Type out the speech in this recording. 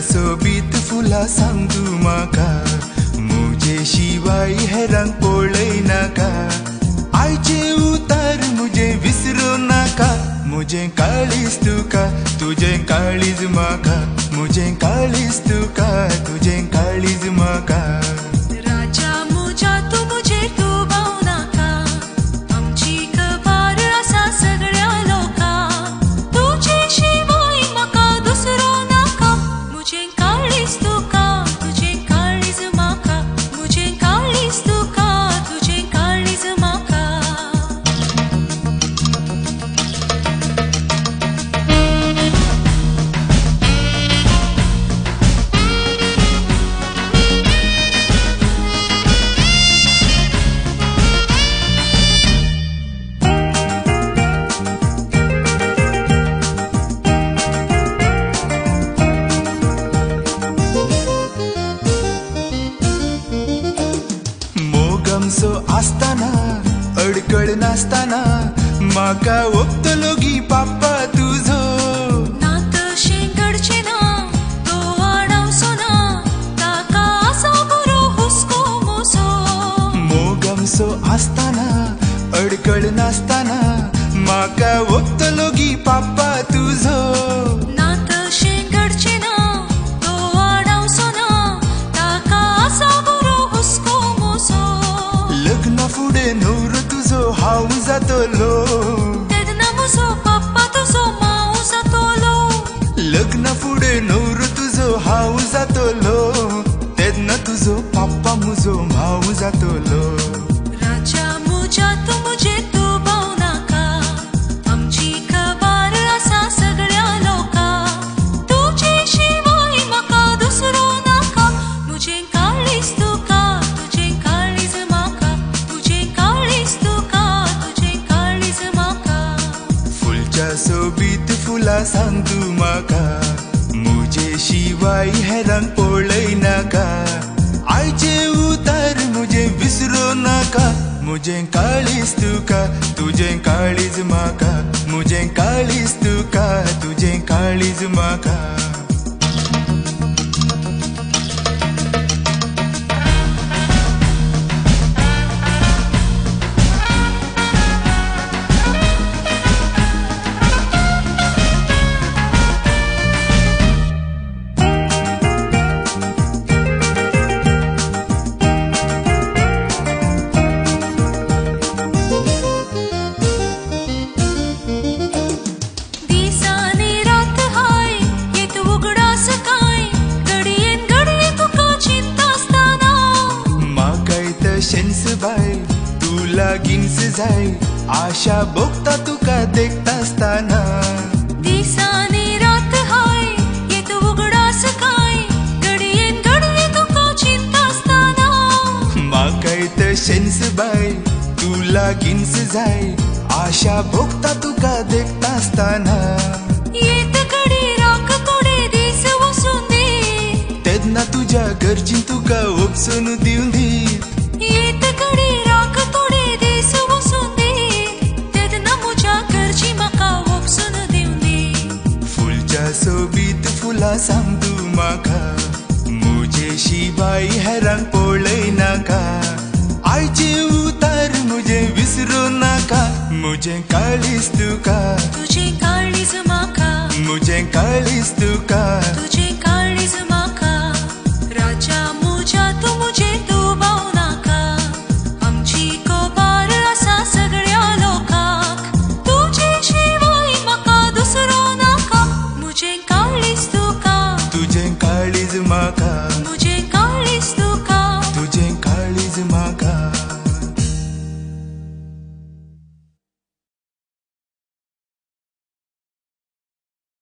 सोबीत फुलां सांग तूं म्हाका, मुजे शिवाय हेरांक पळय नाका. आयचें उतार मुजें विसरूं नाका, मुजें काळीज तुका तुजें काळीज म्हाका, मुजें काळीज तुका तुजें काळीज म्हाका. राजा मुजा तूं मुजेर दुबाव नाका, आमची खबर आसा सगळ्या लोकांक, तुजे शिवाय म्हाका दुसरो नाका, मुजें काळीज तुका तुजें काळीज म्हाका, मुजें काळीज तुका तुजें काळीज म्हाका. मोगमसो आसतना अडकळ नासतना म्हाका ओपतलो गी पाप्पा तुजो, ना तशें घडचें ना तो आडावचो ना, ताका आसा बरो हुस्को मोसो. मोगमसो आसतना अडकळ नासतना म्हाका ओपतलो गी पाप्पा तुजो, ना तशें घडचें ना तो आडावचो ना, ताका आसा बरो हुस्को मोसो. लग्ना फुडें न्हवरो तुजो हांव जातलो, तेन्ना म्हजो पप्पा तुजो मांव जातलो. लग्ना फुडें न्हवरो तुजो हांव जातलो, तेन्ना तुजो पप्पा म्हजो मांव जातलो. राजा मुजा तूं मुजेर दुबाव नाका, आमची खबर आसा सगळ्या लोकांक, तुजे शिवाय म्हाका दुसरो नाका, मुजें काळीज तुका तुजें काळीज म्हाका, मुजें काळीज तुका तुजें काळीज म्हाका. फुलच्या सोबीत फुलां सांग तूं म्हाका, मुजे शिवाय हेरांक पळय नाका. आयचें उतार मुजें विसरूं नाका, मुजें काळीज तुका तुजें काळीज म्हाका, मुजें काळीज तुका तुजें काळीज म्हाका. दिसांनी रात हाय येत उगडास काय, घडयेन घडये तुका चिंता आसतना, म्हाकाय तशेंच बाय तूं लागींच जाय, आशा भोगता तुका देखता आसतना. दिसांनी रात हाय येत उगडास काय, घडयेन घडये तुका चिंता आसतना, म्हाकाय तशेंच बाय तूं लागींच जाय, आशा भोगता तुका देखता आसतना. येत घडी राख थोडे दीस वचून दी, तेन्ना तुज्या गरजेन तुका उपसून दिवन दी, येत घडी राख थोडे दीस वचून दी, तेन्ना म्हज्या गरजी म्हाका उपसून दिवन दी. फुलच्या सोबीत फुलां सांग तूं म्हाका, मुजे शिवाय हेरांक पळय नाका. आयचें उतार मुजें विसरूं नाका, मुजें काळीज तुका तुजें काळीज म्हाका, मुजें काळीज तुका तुजें काळीज म्हाका. राजा मुजा तूं मुजेर दुबाव नाका, आमची खबर आसा सगळ्या लोकांक, तुजे शिवाय म्हाका दुसरो नाका, मुजें काळीज तुका तुजें काळीज म्हाका, मुजें